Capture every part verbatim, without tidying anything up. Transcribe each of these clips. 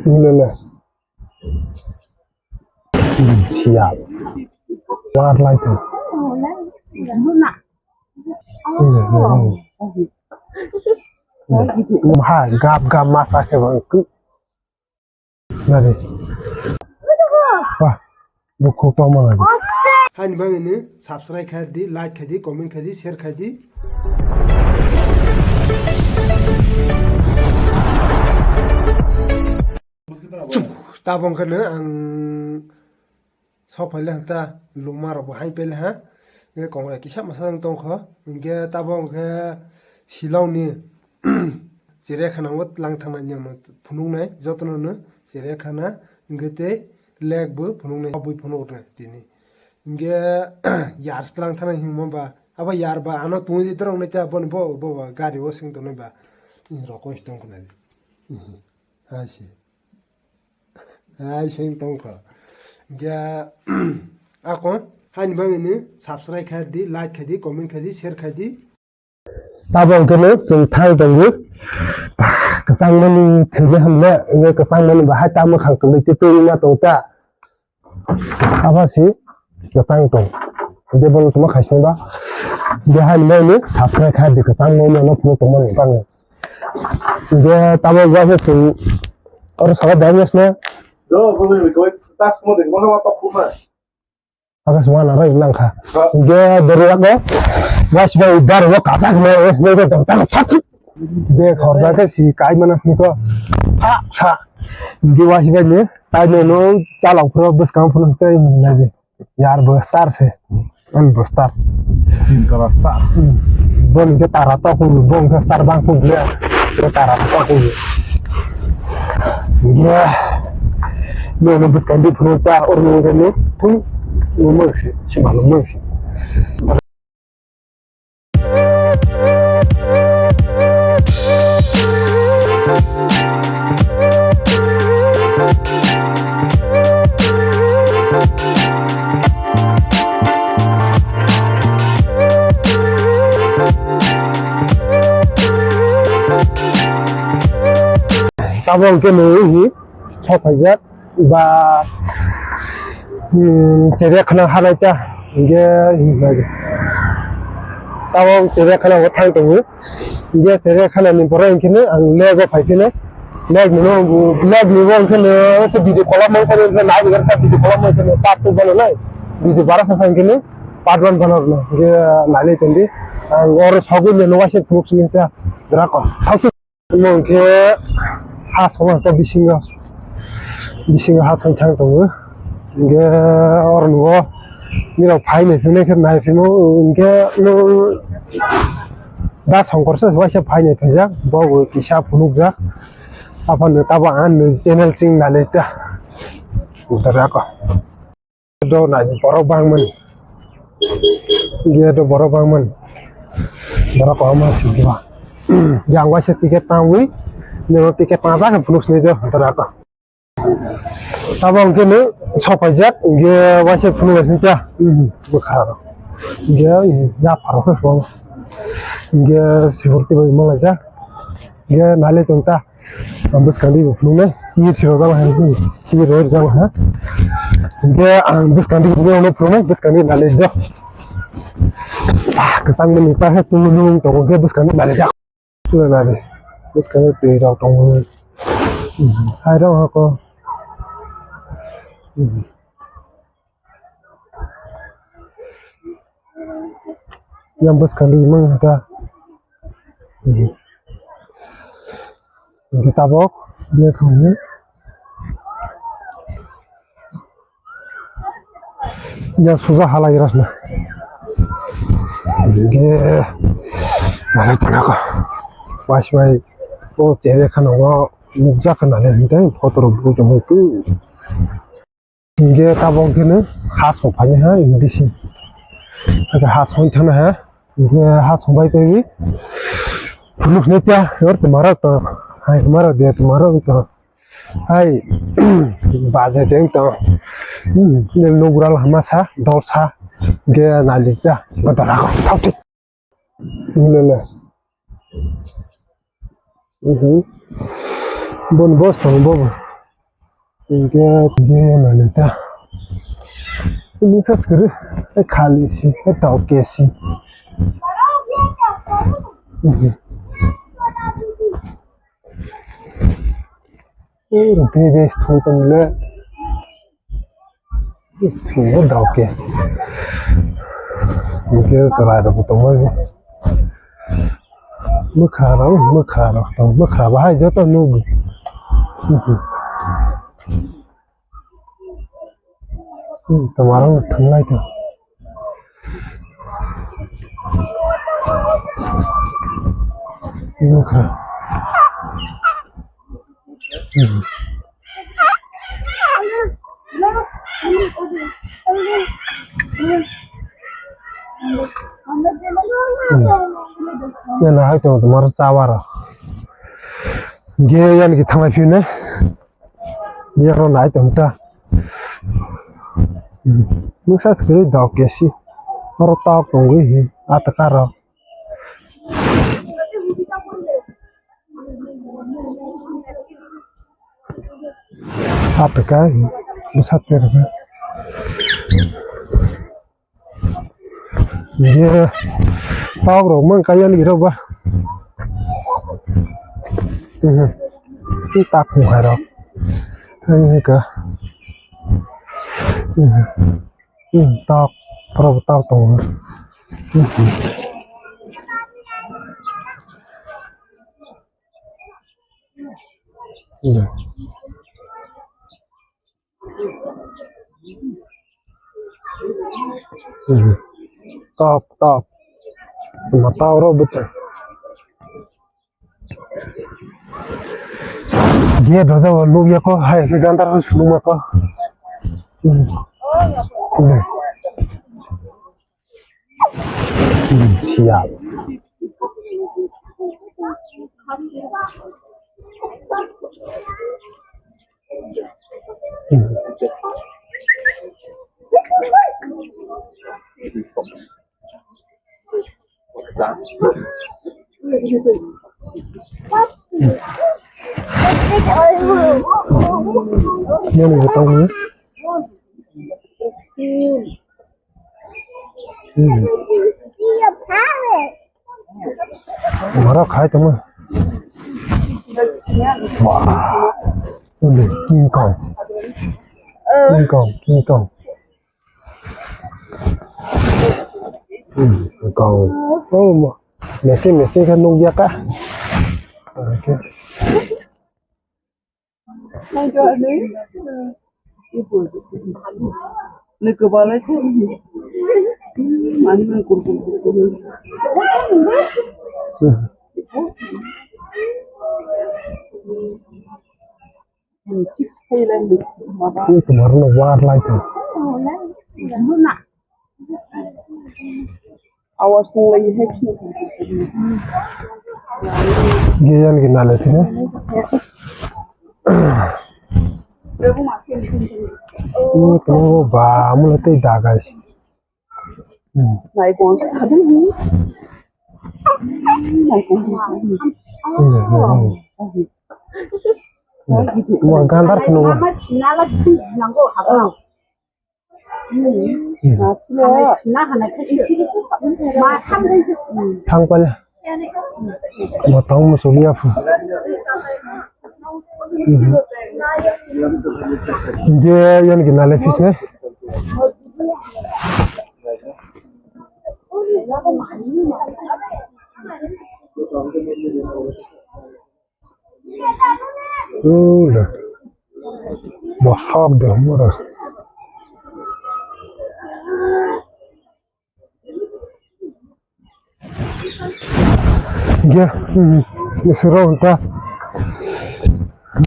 Lele. Sial. War lai thang. Hai gap gap masa khe bang. Nari. Wah, bukhuk tongma nari. Haini bagwi ni subscribe khai di, like khai di, comment khai di, share khai di. Tabok khe no ang sok phai le ta luma rok bo hai pele ha. Nge kongrai kisa masa tong kho. Nge tabok khe silong ni Chirekhana o lang thangna nang phunuknai jotono no Chirekhana hwnkhe tei lake bo phunuknai, abui phunuknai tini. Hwnkhe yar se lang thangna hwnma ba, abo yar ba ano tungwi di torok nai ta boni bo, bo ba gari o sing tongnai ba. Rokoi se tong khna di. Hai se. Hai se tong kho. Hwnkhe ako haini bagwi ni subscribe khai di, like khai di, comment khai di, share khai di. Tabok hwnkhe no chwng thang tongo. Kwchangmani thwigwi hamle, wngwi kwchangmani bahai tamo khang kwlwi twi twi wngma tong ta. Abo se kwchang tong. Hwnkhe bono tongma khaisani ba. Hwnkhe haini bagwi no subscribe khai di kwchangmani ano phunuk tongmani bagwi. Hwnkhe tabok waisa chwng oro saka dai wngya sna. Akas wana roi langkha. Ge dori yago. Wasiba udar wo katak me, me ko dam tak tak. Be khorja ke si kai mana ko. Thak sa. Ge wasiba ni tai no no chalok phro bwskang phro tai hinna de. Yar bo star se. An bo star. Tara star. Bon ke tara to ko bon ke star bang ko le. Tara to ko. Ya. No, no, bwskang di phunuk ta, oro no, no, no, phung, no, no, si, si, ma, no, no, si. Tabok hwnkhe nwi hi sok phaijak ba, hmm, Chirekhana halai ta hwnkhe tabok Chirekhana o thang tongo. Hwnkhe Chirekhana ni borok hwnkhe no ang lake o phai phino lake ni no lake ni bo hwnkhe no se video kolam hwnkhe no nai ni gana video kolam hwnkhe no part two bono nai video bara sa sa hwnkhe no part one bono no hwnkhe nai lai tongdi ang oro sogwi no waisa phunuk sini ta drakon. Omo hwnkhe ha songma ta bisingo, bisingo ha song thang tongo. Hwnkhe oro nugo nirok phai nai phai nai khe nai phimo hwnkhe no da songkor se waisa phai nai phaijak, bo bo kisa phunukjak. Aphano tabo ang nini channel ching nai ta. Utar ako. Do nai borok bangmani. Ge do borok bangmani. Borok kwbangma sigi ba. Ge ang waisa ticket tangwi. Nemo ticket tang jak phunuk sini do tara ka. Tabo hwnkhe no sok paijak ge waisa phunuk sini ta. Bwkha. Ge ya pharo khe so. Ge sikurti bai malaijak. Ge nai lai tong ta. Ang bwskang di bo phunuknai, sir sir rok jabo hai, sir rok jabo ha. Hingke ang bwskang di bo phunuknai, bwskang di nalai do. Ah, kwchang mani ta he tung nung tongo khe bwskang di nalai jak. Tula nari, bwskang di twi rok tongo. Hai rok hako. Yang bwskang di mang ta. Hingke tabok, bini thangni. Yang suja halai rasna. Hingke, nalai tanaka. Wasi bai, o chere khana o nukjak khana le hingke, photo rok bu tongkhu. Hingke tabok hingke no ha song phai ha bisi. Hingke ha song thang ha. Hingke ha song bai tei phunuk ni ta yor tuma rok to. Hai tuma rok de tuma rok to. Hai baje de to. Hmm, nel nugra lama sa dol sa. Hingke nalik ta. Badara ko. Lele. Mhm. Bon boss tong bobo. Inke dia mana ta. Ini khas kere. Eh, khali si, eh, tau ke si. Eh, rupi bes thong tong le. Thungbo dao khe. Hwnkhe chwrairokbo tongmani. Mwkharok, mwkharok tong, mwkha bahai joto nugo. Hmm, tomarok thwnglai tong. Mwkha. Hmm. Yana hai tong tomar chawara. Ge yan ki thanglai phiyune. Biya ro nai tong ta. Musa skri dok kesi. Oro tok tongwi hi atakaro. Ataka bwsa terka. Ye tok rok mang kaya ni rok ba. Mhm. Ni tak khung hai rok. Ani ka. Mhm. Hmm, tok, pura tok tongo. Hmm. Hmm. Hmm. Tok, tok. Mata oro betul. Dia dosa nukya ko, hai, si gantar ko sunung ma ko. Hmm. Hmm. Hmm, siap. Hmm. Yang ni tong ni. Hmm. Mara khai tong. Wah. Ule King Kong. King Kong, King Kong. Hmm, kau. Oh, mo. Messi, Messi kan nung dia kah? Oke. Ni kebal itu. Mani mani kur kur kur kur. Ini kemarin war lai tuh. Awas mulai hack. Giyan gina le sini. Ini tuh ba mulai teh dagai. Hmm. Naikon sa thadin hi. Naikon. Hmm, hmm, hmm. Wah, gantar penuh. Hmm. Thang pala. Matang musulia phu. Dia yang gina le fish ne. Ule. Bahag de mura. Ge, hmm, isuro unta.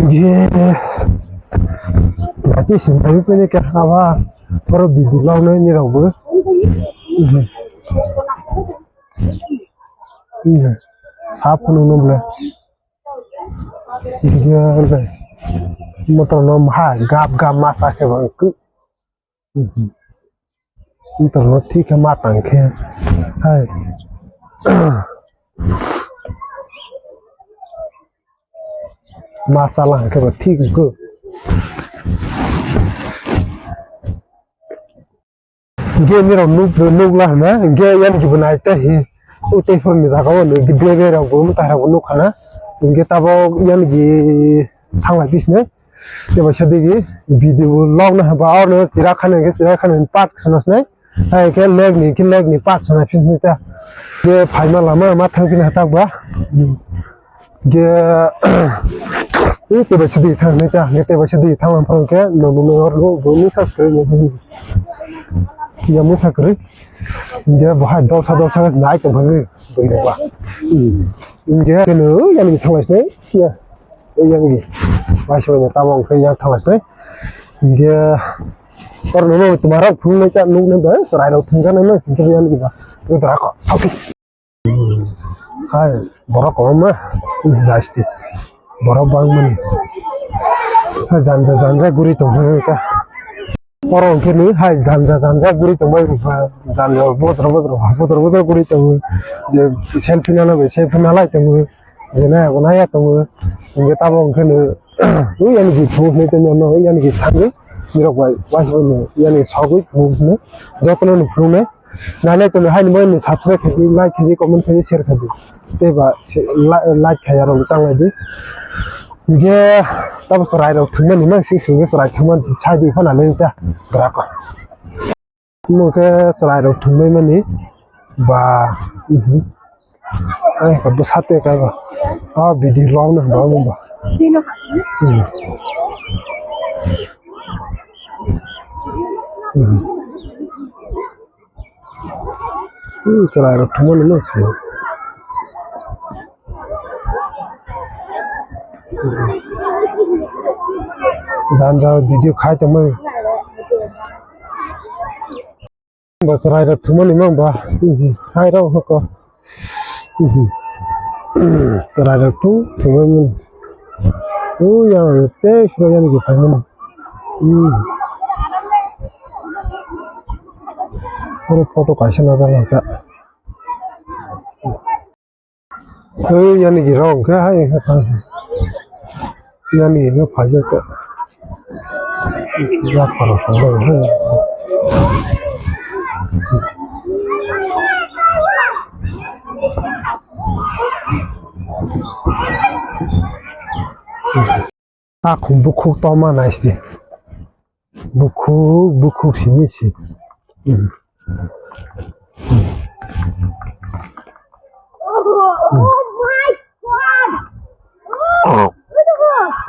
Ge. Lati sindai pene ke hawa. Poro bidi lau nai ni rau bu. Hmm. Hmm. Sap nung nung le. Motor no maha gap gap ma sa se bang ku. Motor no thik khe ma tang khe. Hai. Ma chala hwnkhe bo thik wngkhe. Hwnkhe nirok nuk, nukla hwna, hwnkhe yan kibo nai tei hi, o tei phone ni jaga o nukdi, bere rok bo, mwtai rok bo nukha na. Hwnkhe tabok yan ki thanglai pisne, tei bai sadigi video log na hwnkhe, orno chira khani, hwnkhe chira khani part khna sinai, hai khe leg ni, khe leg ni part khna pisne ta. Hwnkhe phaima lama, ma thang phina hatak ba. Ge, eh, tei bai sidi thang nai ta, ge tei bai sidi thang ang phang khe, no, no, no, no, no, no, sa kwrwi, no, no. Ya, mo sa kwrwi. Ge, bo hai dol sa, dol sa, nai tong phang ni, bo ba. Hmm. Ge, ke no, ya ni thang lai se, ya. Ya ni. Bai se, tamo ang khe ya thang lai se. Ge, or no, no, tumara phung nai ta, nuk nai ba, rai rok thung ka nai, nai, sing ke ya ni ba. Ge, dra ko. Hai, borok kwbangma, dasti. Borok bangmani. Hai, janja, janja guri tongkha. Oro hwnkhe ni, hai, janja, janja guri tongbai rwkha. Janja, botoro, botoro, botoro, botoro guri tongo. Je selfie nana bai, selfie nalai tongo. Je naya bo naya tongo. Hwnkhe tamo hwnkhe ni, ui, yani ki phunuk hinwi tongmano, yani ki thangwi. Nirok bai, waisa bai no, yani sogwi phunuk hinwi. Jotono no phunuknai. Nai nai tongwi haini bagwi no subscribe khaidi, like khaidi, comment khaidi, share khaidi. Tei ba se-, la-, like khaiya rok tang lai di. Hwnkhe tamo chwrai rok thwngmani mang sing sing khe chwrai thwngmani sai di phano le ta grako. Omo khe chwrai rok thwngmani ba, mhm. Ai ka bwsa te ka ba. Ah, video long na ba mo ba. Mhm. Mhm. Hmm, chwrai rok thwngmani no se. Janja video khai tongmani. Ba chwrai rok thwngmani mang ba. Hmm, hai rok hoko. Hmm. Chwrai rok thwng thwngmani. O yang tei sro yani ki phaimani. Hmm. Oro photo kaisa najak nang kha. Oi, yani ki rong khe hai khe thang. Yani ki khe phai jak khe. Ya pharo phai jak khe. Takhum bukhuk tongma naisidi. Bukhuk, bukhuk simi si. Hmm. Hmm.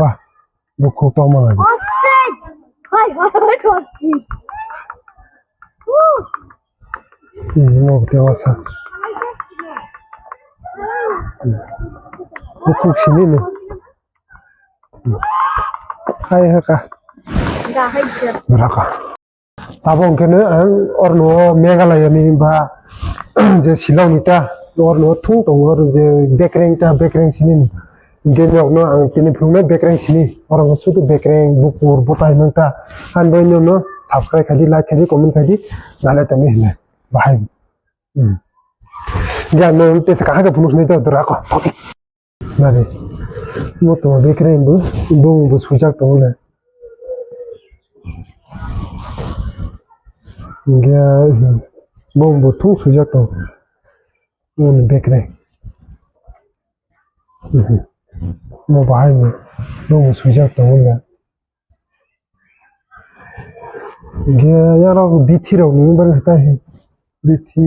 Wah, bukhuk tongma naisidi. Hmm, mo khe wasa. Hmm. Bukhuk simi no. Hai haka. Raka. Tabok hwnkhe no ang orno Meghalaya ni ba je Shillong ni ta orno thung tongo, oro je bekreng ta bekreng sini ni. Hwnkhe nokno ang tini phunuknai bekreng sini, oro sudu bekreng bukur bwtai nang ta. Ang bai nono subscribe khaidi, like khaidi, comment khaidi, nale tongwi hinle bahai. Hmm. Hwnkhe ang nono tesa kaham khe phunuk sinai ta dora ko. Nari. Mo tongo bekreng bo, bong bo sujak tongo le. Hwnkhe, bong bo thung sujak tongo. Mo ni bekreng. Mo bahai ni, bong bo sujak tongo le. Hwnkhe yarok bithi rok ni bari khe tai bithi,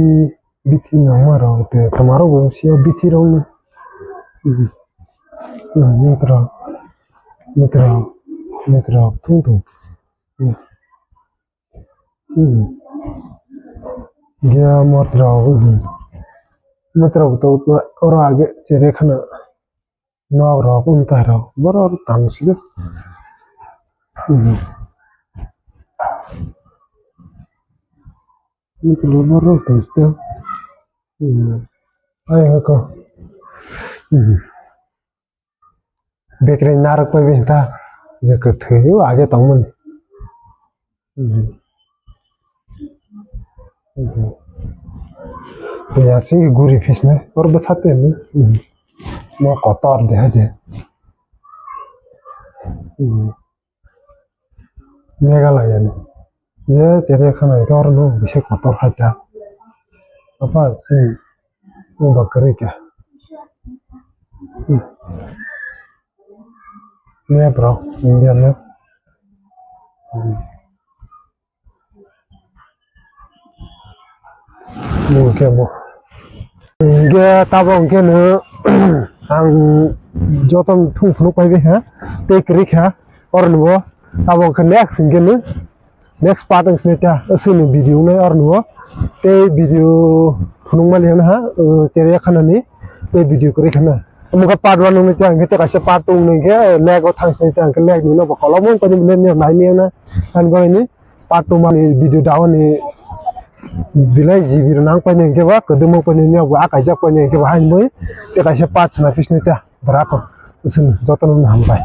bithi nangma rok tei twma rok bo siya bithi rok ni. Hmm, hmm, mitrok, mitrok, mitrok thung thung. Hmm. Hmm. Hwnkhe motrok, hmm. Motrok to oro age chere khana. Nok rok, mwtai rok, borok tang side. Hmm. Borok tang side. Hmm. Ai hoko. Hmm. Bekreng narwk pai bai ta. Je kwthwi o age tongmani. Hmm. Hmm. Ya sing guri phisne. Or bwsa te ni. Hmm. Mo kotor de ha de. Hmm. Meghalaya ni. Je tere khana ito oro no bisi kotor hai ta. Apa si uba kari ka. Hmm. Map rok, India map. Hmm. Bo khe bo. Hingke tabok hingke no ang joto thung phunuk pai bai ha, tei kwrwi kha, oro no tabok hingke next hingke no next part wng sinai ta, aswk ni video wngnai oro no tei video phunuk mani ha, tere khana ni tei video kwrwi khana. Omo khe part one wngwi ta hingke tei kaisa part two wngwi hingke lake o thang sinai ta hingke lake ni no bo kolom wng khe nai maya na, ani bagwi ni part two mani video dawa ni belai G B rok nang painai hingke ba kwdwma painai ni bo akaijak painai hingke ba haini bagwi tei kaisa part swnam phi sinai ta bwrako jotono hambai.